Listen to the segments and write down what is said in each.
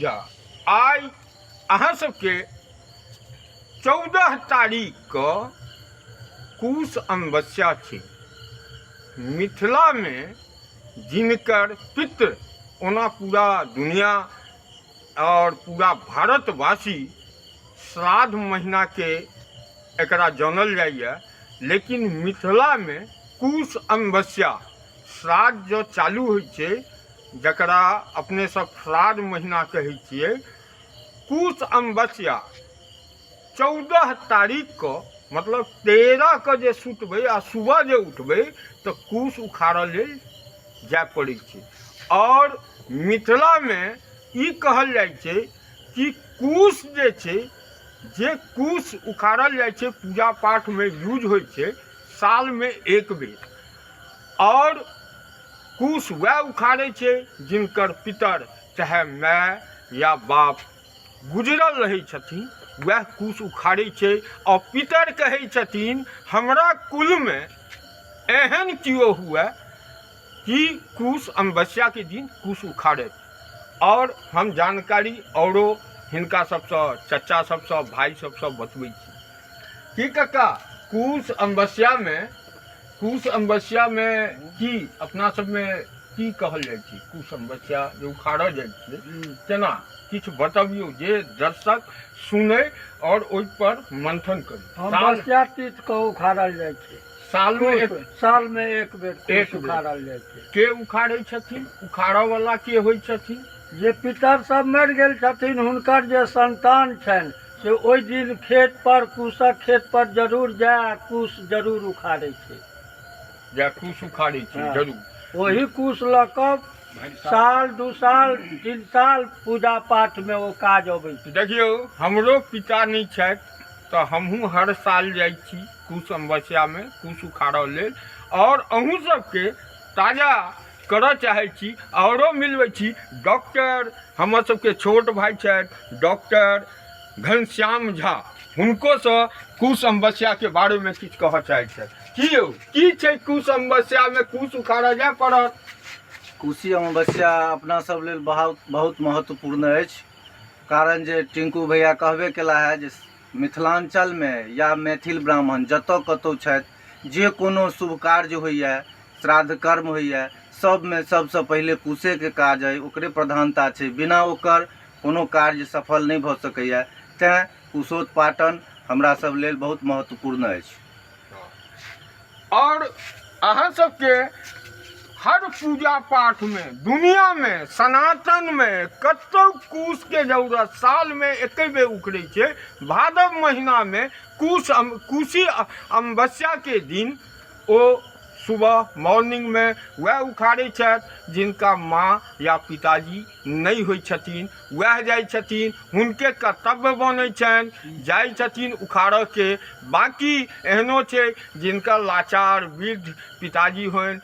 झा। आइ अहाँ सबके 14 तारीख के कुश अमावस्या छै। मिथिलामे जिनकर पितृ, ओना पूरा दुनिया आओर पूरा भारतवासी श्राद्ध महीनाके एकरा जानल जाइए, लेकिन मिथिलामे कुश अमावस्या श्राद्ध जँ चालू होइ छै, जकरा अपने सब श्राद्ध महीना कहै छियै, कुश अमावस्या 14 तारीखके, मतलब 13के जे सुतबै आ सुबह जे उठबै तऽ कुश उखाड़ऽ लेल जाय पड़ै छै। आओर मिथिलामे ई कहल जाइ छै कि कुश जे छै, जे कुश उखाड़ल जाइ छै, पूजा पाठमे यूज होइ छै सालमे एक बेर। आओर कुश वएह उखाड़ै छै जिनकर पितर चाहे माय या बाप गुजरल रहै छथिन, वएह कुश उखाड़ै छै। आओर पितर कहै छथिन हमरा कुलमे एहन केओ हुए कि कुश अमावस्याके दिन कुश उखाड़त। आओर हम जानकारी औरो हिनका सबसँ, चचा सबसँ, भाय सबसँ बतबै छी। की कक्का, कुश अमावस्यामे, कुश अमावस्यामे की अपना सबमे की कहल जाइ छै? कुश अमावस्या जे उखाड़ल जाइ छै केना, किछु बतबियौ जे दर्शक सुनै आओर ओहिपर मंथन करै। अमावस्या तिथि के उखाड़ल जाइ छै। सालमे एक सालमे एक बेर कुश एक बेर। उखाड़ल जाइ छै। के उखाड़ै छथिन? उखाड़ऽ वाला के होइ छथिन? जे पितर सब मरि गेल छथिन, हुनकर जे संतान छनि से ओहि दिन खेत पर, कुशक खेत पर जरूर जाय आ कुश जरूर उखाड़ै छै। जा कुश उखाड़ै छै। हँ। जरूर। ओही कुश लऽ कऽ साल, 2 साल, 3 साल पूजा पाठमे ओ काज अबै छै। देखियौ, हमरो पिता नहि छथि तऽ हमहूँ हर साल जाइ छी कुश अमावस्यामे कुश उखाड़ऽ लेल। आओर अहूँ सबके ताजा करऽ चाहै छी, आओरो मिलबै छी। डॉक्टर हमर सबके छोट भाय छथि डॉक्टर घनश्याम झा, हुनकोसँ कुश अमावस्याके बारेमे किछु कहऽ चाहै छथि। की यौ, की छै कुश अमावस्यामे कुश उखाड़ऽ जाय पड़त? कुशी अमावस्या अपना सब लेल बहुत बहुत महत्वपूर्ण अछि, कारण जे टिंकू भैया कहबे केला है जे मिथिलाञ्चलमे या मैथिल ब्राह्मण जतऽ कतहु छथि, जे कोनो शुभ कार्य होइए, श्राद्ध कर्म होइए, सबमे सबसँ पहिले कुशेके काज अइ, ओकरे प्रधानता छै। बिना ओकर कोनो कार्य सफल नहि भऽ सकैए। तैँ कुशोत्पाटन हमरा सब लेल बहुत महत्वपूर्ण अछि। आओर अहाँ सबके हर पूजा पाठमे दुनियामे सनातनमे कतौ कुशके जरूरत सालमे एके बेर उखड़ै छै, भादव महीनामे कुश, कुशी अमावस्याके दिन। ओ सुबह मॉर्निंगमे वएह उखाड़ै छथि जिनका माँ या पिताजी नहि होइ छथिन, वएह जाइ छथिन, हुनके कर्तव्य बनै छनि, जाइ छथिन उखाड़ऽके। बाँकी एहनो छै जिनका लाचार वृद्ध पिताजी होइन,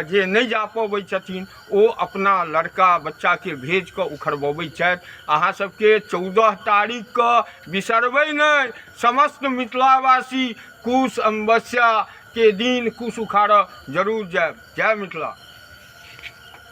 जे नहि जा पबै छथिन, ओ अपना लड़का बच्चाके भेज कऽ उखड़बबै छथि। अहाँ सबके 14 तारीखके बिसरबै नहि, समस्त मिथिलावासी कुश अमावस्याके दिन कुश उखाड़ऽ जरूर जायब। जय मिथिला।